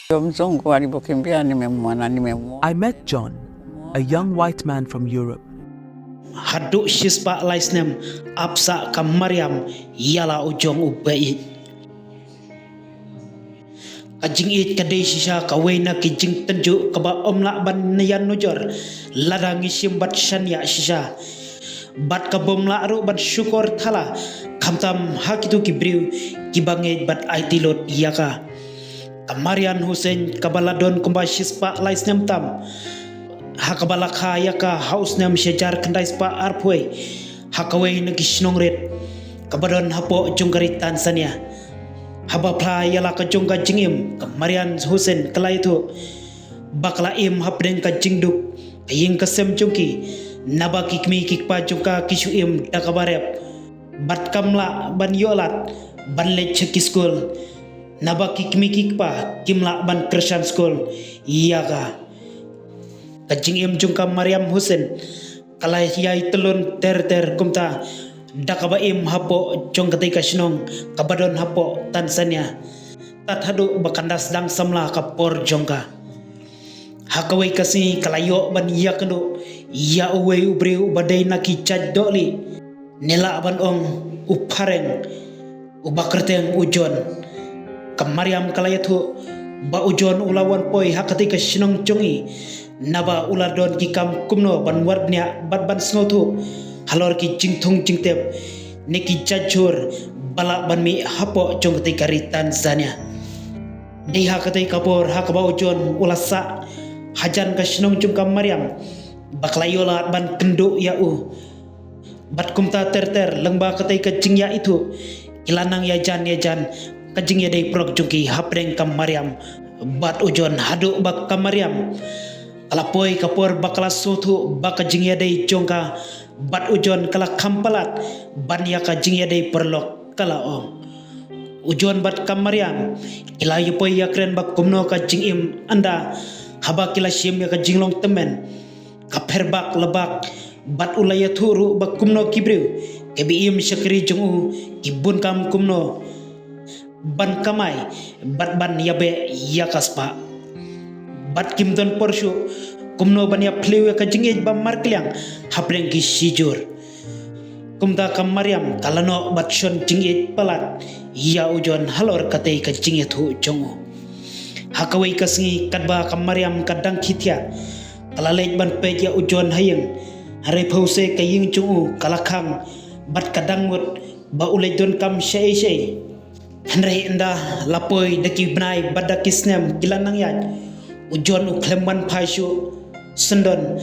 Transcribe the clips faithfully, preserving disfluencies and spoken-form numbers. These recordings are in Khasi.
Yo mzungu ali bukimbia nimemwona, nimemwona. I met John, a young white man from Europe. Haduh shispah lai snem ap sah ka Mariam ïa la u jong u ba-ïeit. Ka jingïeit ka dei shisha kawei na ki jingtynjuh kaba ym lah ban ïa nujor lada ngi shim bad shaniah shisha. Bad ka bym lah ruh ban shukor thala, khamtam ha kito ki briew kiba ngeit bad aiti lut ïa ka. Ka Mariam Hussein kaba la don kumba shispah lai snem tam, ha kaba la kha ïa ka ha u snem shihajar khyndai spah arphew ha kawei na ki shnong rit kaba don hapoh jong ka ri Tanzania. Haba phla ïa la ka jong ka jingim, ka Mariam Hussein ka la ïathuh ba ka la im hapdeng ka jingduk ka ïing ka sem jong ki, naba ki kmie ki kpa jong ka ki shu im da kaba rep bad kam lah ban ïoh lad ban leit sha ki skul, naba ki kmie ki kpa kim lah ban kyrshan skul ïa ka. Ka jingim jong ka Mariam Hussein ka la ïai tyllun ter ter kumta da kaba im hapoh jong katei ka shnong kaba don hapoh Tanzania, tad haduh ba kan da sdang samla ka por jong ka. Ha kawei ka sngi ka la ïoh ban ïakynduh ïa uwei u briew uba dei na ki jait dohlieh, ne lah ban ong u phareng, uba kyrteng u John. Ka Mariam ka la ïathuh ba u John u la wan poi ha katei ka shnong jong i, naba u la don ki kam kumno ban wad bniah bad ban sngewthuh halor ki jingthung jingtep ne ki jait jhur ba lah ban mih hapoh jong katei ka ri Tanzania. Dei ha katei ka por ha kaba u John u la sah hajan ka shnong jong ka Mariam ba ka la ïoh lad ban kynduh ïa u. Bad kumta ter ter lyngba katei ka jingïaithuh, ki la nang ïajan ïajan ka jingïadei paralok jong ki hapdeng ka Mariam bad u John, haduh ba ka Mariam ka la poi ka por ba ka la sngewthuh ba ka jingïadei jong ka bad u John ka la kham palat ban ïa ka jingïadei paralok, ka la ong. U John bad ka Mariam ki la ïa poi ïa kren ba kumno ka jingim ynda haba ki la shim ïa ka jinglong tymmen. Ka pher bak la bak bad u la ïathuh ruh ba kumno ki briew kiba im sha ka ri jong u ki bun kam kumno ban kamai bad ban ïabeh ïa ka spah. Bad kim don por shuh kumno ban ïa phylliew ïa ka jingïeit ba markylliang hapdeng ki shijur. Kumta ka Mariam ka la noh bad shon jingïeit palat ïa u John halor katei ka jingïathuh jong u. Ha kawei ka sngi katba ka Mariam ka dang khie thiah, ka la leit ban peit ïa u John ha ïing. Hynrei phewse ka ïing jong u ka la khang bad ka dang mut ba u leit donkam shaei shaei. Hynrei ynda la poi da ki bnai bad da ki snem ki la nang ïaid, u John u khlem wan phai shuh syndon.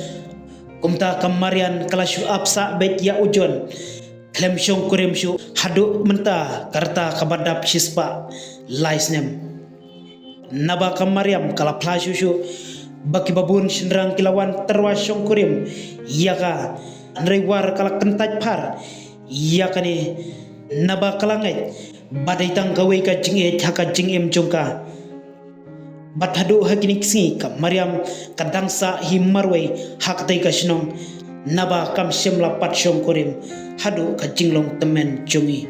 Kumta ka Mariam ka la shu ap sah beit ïa u John khlem shongkurim shuh haduh mynta ka rta kaba dap shispah lai snem. Naba ka Mariam ka la phla shuh shuh ba kiba bun shynrang ki la wan tyrwa shongkurim ïa ka, hynrei war ka la kyntait phar ïa kane naba ka la ngeit ba dei tang kawei ka jingïeit ha ka jingim jong ka. Bad haduh ha kine ki sngi ka Mariam ka dang sah hi marwei ha katei ka shnong, naba kam shym la pat shongkurim haduh ka jinglong tymmen jong i.